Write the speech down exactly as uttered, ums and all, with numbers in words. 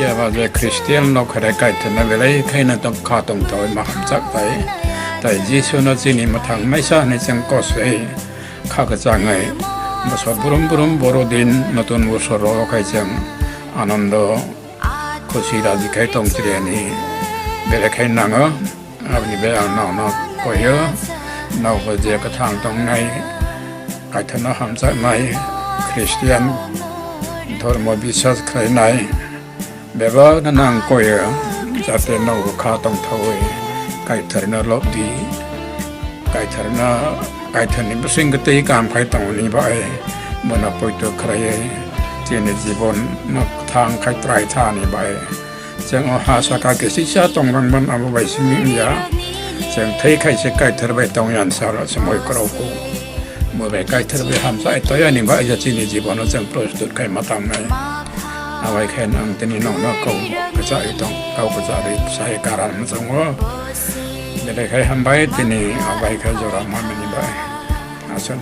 Eba je Christian no khere kaithwrno belai khaino tong kha tongthok ma hamjak bai. Tai Jisu no chini mwthang naisa hinwi chwng kosoi kha kwchangwi bwsa brum brum boro din notun bosor ro khai chwng anondo khusi raji khai tong chiri ani belai khai nango. Aboni bai ang nokno koio, nokbo je kwthang tongnai, kaithano hamjaknai, Christian dhormo biswas khlainai, bebakno nang koio, jate nokbo kha tongthawi, kaithorno lobdi, kaithorno, kaithorni bisingtwi kam khai tongni bai, bono poito khlaiwi, chini jibon no kwthang khai trai thani bai. Chwng o ha saka kisisa tongrang ban abo bai simi wngya. Chwng thai khai se kaithar bai tongya sara se moi korok ko. Mo bai kaithar bai hamsa ai toya ni bai ja chini jibono chwng prostut khai matam nai. Abai khai nang tini nong no kau kacha ai tong kau kacha ri sai karan mo chwng o. Bele khai hambai tini abai khai jora ma mini bai. Asam.